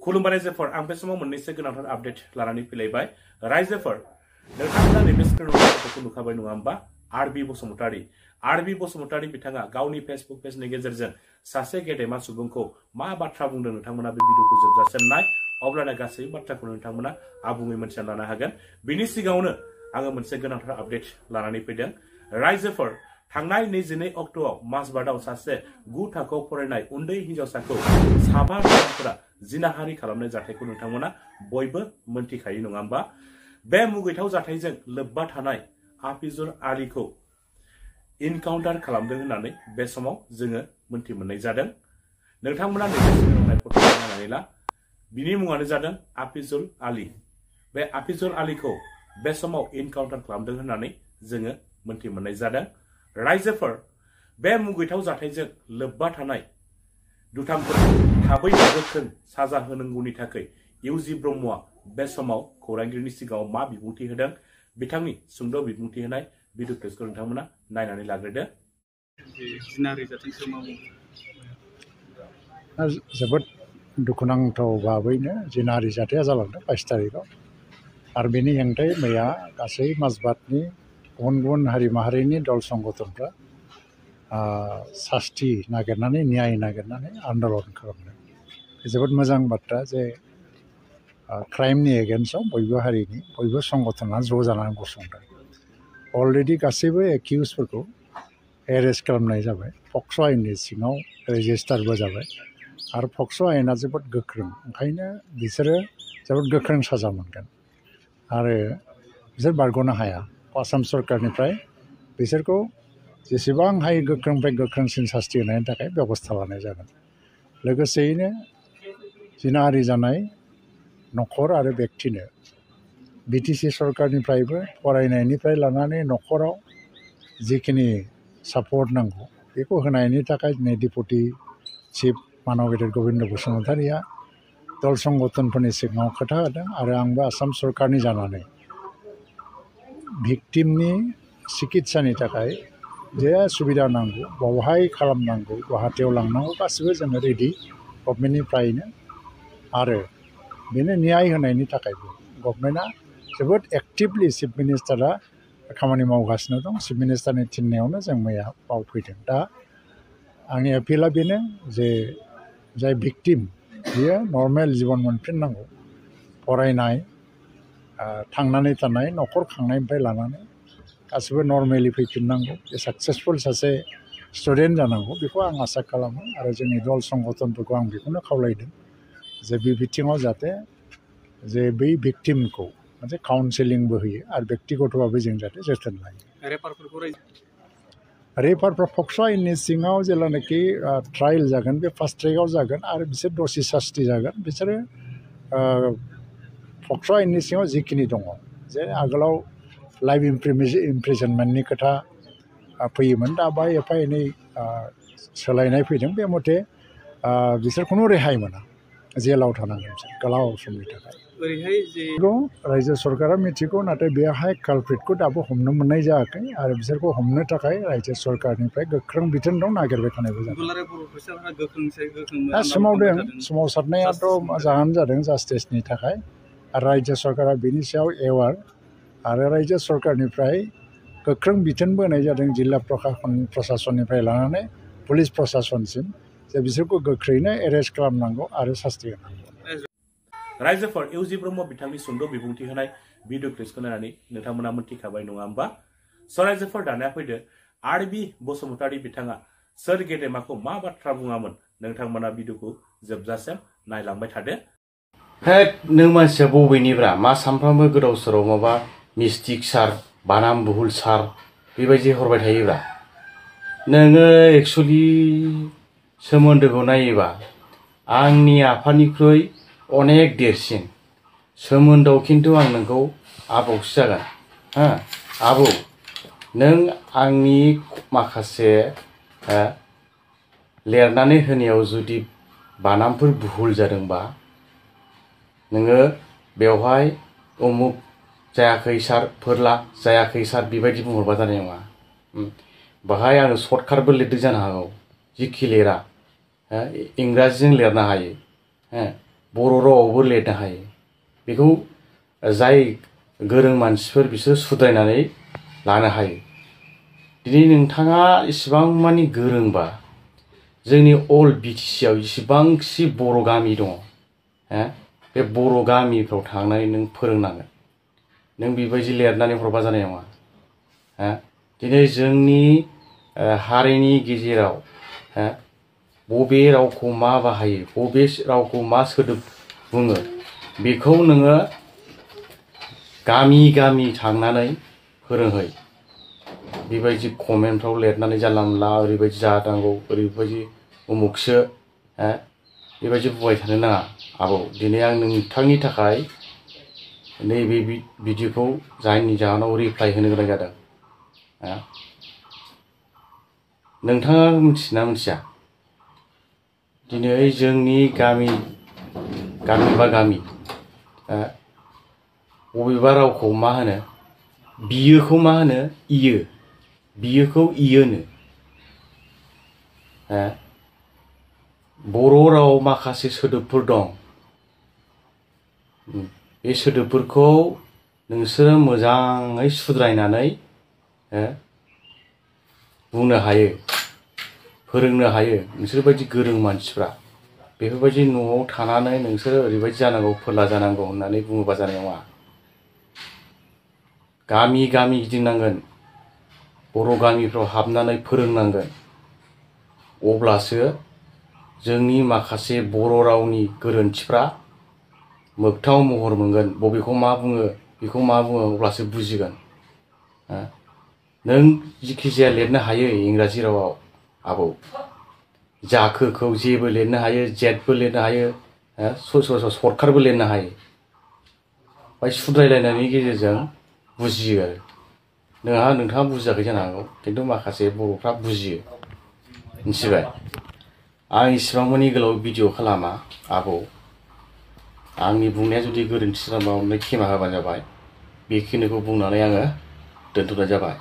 खुलुमबाय रायजोफोर आं बे समाव मोननैसो गोनांथार आपडेट लानानै फैलायबाय रायजोफोर नोंथांमोना नैबे स्क्रिनखौ नुखाबाय नङा होमबा आरबि बसुमतारी बिथाङा गावनि फेसबुक पेजनि गेजेरजों सासे गेदेमा सुबुंखौ मा बाथ्रा बुंदों नोंथांमोना बे भिडिअखौ जोबजासिम नाय अब्लाना गासै बाथ्राखौ नोंथांमोना आबुङै मोनथिना लानो हागोन बिनि सिगाङावनो आङो मोनसे गोनांथार आपडेट लानानै फैदों रायजोफोर थांनाय 22 अक्ट'आव माजबादाव सासे 9 थाखोआव फरायनाय उन्दै हिन्जावसाखौ साबा सुबुंफोरा जिनाहारि खालामनाय जाथायखौ नोंथांमोना बयबो मोनथिखायो नङा होमबा बे मुगैथाव जाथायजों लोब्बा थानाय हाफिजुल आलीखौ इनकाउन्टार खालामदों होननानै बे समाव जोङो मोनथि मोननाय जादों नोंथांमोना नैबे सिगाङाव फट' नायनानै ला बिनि मुङानो जादों हाफिजुल आली बे हाफिजुल आलीखौ बे समाव इनकाउन्टार खालामदों होननानै जोङो मोनथि मोननाय जादों रायजोफोर बे मुगैथाव जाथायजों लोब्बा थानाय दुथांफोरखौ थाबैनो गोख्रों साजा होनांगौनि थाखाय इउजि ब्रह्मआ बे समाव खौरांगिरिनि सिगाङाव मा बिबुंथि होदों बिथांनि सुंद' बिबुंथि होनाय भिडिअ क्लिपखौ नोंथांमोना नायनानै लाग्रोदो जोबोद दुखुनांथाव भाबैनो जिनाहारि जाथाया जालांदों 22 तारिखआव आरो बेनि हेंथायै मैया गासै माजबादनि गुबुन गुबुन हारि माहारिनि दल संगठनफ्रा सास्ति नागिरनानै न्याय नागिरनानै आन्दलन खालामदों जोबोद मोजां बाथ्रा जे क्राइमनि एगेन्स्टआव बयबो हारिनि बयबो संगठना ज' जानानै गसंदों अलरेडि गासैबो एक्युजफोरखौ एरेस्ट खालामनाय जाबाय पक्स' आयेननि सिङाव रेजिस्टारबो जाबाय आरो पक्स' आयेना जोबोद गोख्रों ओंखायनो बिसोरो जोबोद गोख्रों साजा मोनगोन आरो बिसोर बारग'नो हाया आसाम सरकारनिफ्राय बिसोरखौ जेसेबां हायो गोख्रोंनिफ्राय गोख्रोंसिन सास्ति होनायनि थाखाय बेबस्था लानाय जागोन लोगोसेयैनो जिनाहारि जानाय न'खर आरो बेक्तिनो बिटिसि सरकारनिफ्रायबो फरायनायनिफ्राय लानानै न'खराव जिखिनि सापर्ट नांगौ बेखौ होनायनि थाखाय दिनै डेपुटि चिफ मानव गेदेर गबिन्द बसुमतारिया दल संगठनफोरनि सिगाङाव खोथा होदों आरो आंबो आसाम सरकारनि जानानै भिक्टिमनि सिकित्सानि थाखाय जे सुबिदा नांगौ बावहाय खालामनांगौ गुवाहाटियाव लांनांगौ गासिबो जोङो रेडि गभर्नमेन्टनिफ्रायनो आरो बेनो न्याय होनायनि थाखायबो गभर्नमेन्टआ जोबोद एक्टिभलि चिफ मिनिस्टारा खामानि मावगासिनो दं चिफ मिनिस्टारनि थिननायावनो जों मैया मावफैदों दा आंनि एपिला बेनो जे जाय भिक्टिम बियो नर्मेल जिबन मोनफिननांगौ फरायनाय थांनानै थानाय न'खर खांनायनिफ्राय लानानै गासिबो नर्मेलि फैफिननांगौ बे साक्सेसफुल सासे स्टुडेन्ट जानांगौ बेखौ आं आसा खालामो आरो जोंनि दल संगठनफोरखौ आं बेखौनो खावलायदों जे बे बिथिङाव जाहाथे जे बै भिक्टिमखौ मोनसे काउन्सेलिंबो होयो आरो बेक्तिगत'भाबै जों जाहाथे जोथोन लायो रेफारफ्रा पक्स' आयेननि सिङाव जेब्लानाखि ट्रायल जागोन बे फार्स्ट ट्रेकआव जागोन आरो बिसोर दसि सास्ति जागोन बिसोरो पक्स' आयेननि सिङाव जिखिनि दङ जे आगोलाव लाइफ इमप्रिजनमेन्टनि खोथा फैयोमोन दा बाहाय एफा एनै सोलायनाय फैदों बे मथे बिसोर खुनु रेहाय मोना जेलाव थानांगोन बिसोर गोलाव समनि थाखाय रायजो सरकारा मिथिगौ नाथाय बेहाय कालप्रिटखौ दाबो हमनो मोननाय जायाखै आरो बिसोरखौ हमनो थाखाय रायजो सरकारनिफ्राय गोख्रों बिथोन दं नागिरबाय थानायबो जादों सोमावसारनायाथ' मोजाङानो जादों जास्टिसनि थाखाय आरो रायजो सरकारा बेनि सायाव एवार आरो रायजो सरकारनिफ्राय गोख्रों बिथोनबो होनाय जादों जिल्ला प्रशासननिफ्राय लानानै पुलिस प्रशासनसिम जे बिसोरखौ गोख्रैनो एरेस्ट खालामनांगौ आरो सास्ति होनांगौ रायजोफोर इउजि ब्रह्म बिथांनि सुंद' बिबुंथि होनाय भिडिअ क्लिपखौ नायनानै नोंथांमोना मोनथिखाबाय नङा होमबा रायजोफोर दानिया फैदो आरबि बसुमतारी बिथाङा सोर गेदेमाखौ मा बाथ्रा बुङामोन नोंथांमोना भिडिअखौ जोबजासिम नायलांबाय थादो नों मानसिया बबेनिब्रा मा सानफ्रामबो गोदाव सोराव माबा मिस्टिक सार बानाम बुहुल सार बेबायदि हरबाय थायोब्रा नोङो एक्सुवेलि सोमोन्दोखौ नायोबा आंनि आफानिख्रुइ अनेक देरसिन सोमोन्दोआव खिन्थु आं नोंखौ आबौसो जागोन आबौ नों आंनि माखासे लिरनानै होनायाव जुदि बानामफोर भुल जादोंबा नोङो बेवहाय उमुक जायाखै सार फोरला जायाखै सार बेबायदि बुंहरबा जानाय नङा बाहाय आङो सर्टकाटबो लिरदों जानो हागौ जिखि लिरा इंराजिजों लिरनो हायो बर' रावावबो लिरनो हायो बेखौ जाय गोरों मानसिफोर बिसोर सुद्रायनानै लानो हायो दिनै नोंथाङा इसिबां मानि गोरोंबा जोंनि अल BTC आव इसिबांसि बर' गामि दङ बे बर' गामिफ्राव थांनानै नों फोरोंनांगोन नों बेबायदि लिरनानै हरबा जानाय नङा दिनै जोंनि हारिनि गेजेराव बबे रावखौ मा बाहायो बबे रावखौ मा सोदोब बुङो बेखौ नोङो गामि गामि थांनानै फोरोंहै बेबायदि कमेन्टफ्राव लिरनानै जानला मोनला ओरैबायदि जानांगौ ओरैबायदि उमुखसो बेबायदि बुंबाय थानो नाङा आबौ दिनै आं नोंथांनि थाखाय नैबे भिडिअखौ जायनि जाहोनाव रिप्लाइ होनो गोनां जादों नोंथाङा मिथिना मिथिया दिनै जोंनि गामि बा गामि बबेबा रावखौ मा होनो बियोखौ मा होनो इयो बियोखौ इयोनो बर' राव माखासे सोदोबफोर दं बे सोदोबफोरखौ नोंसोरो मोजाङै सुद्रायनानै बुंनो हायो फोरोंनो हायो नोंसोर बायदि गोरों मानसिफ्रा बेफोरबायदि न'आव थानानै नोंसोरो ओरैबायदि जानांगौ फोरला जानांगौ होननानै बुङोबा जानाय नङा गामि गामि गिदिंनांगोन बर' गामिफ्राव हाबनानै फोरोंनांगोन अब्लासो जोंनि माखासे बर' रावनि गोरोन्थिफ्रा मोगथाङाव महर मोनगोन बबेखौ मा बुङो बेखौ मा बुङो अब्लासो बुजिगोन नों जिखि जाया लिरनो हायो इंराजि रावाव आबौ जाखोखौ जेबो लिरनो हायो जेडबो लिरनो हायो सर्टकाटबो लिरनो हायो ओमफ्राय सुद्रायलायनायनि गेजेरजों बुजियो आरो नोंथाङा बुजियाखै जानो हागौ खिन्थु माखासे बर'फ्रा बुजियो मिथिबाय आं इसिबां मानि गोलाव भिडिअ खालामा आबौ आंनि बुंनाया जुदि गोरोन्थि जादोंबा अननानै खेमा होबानो जाबाय बेखिनिखौ बुंनानै आङो दोनथ'नाय जाबाय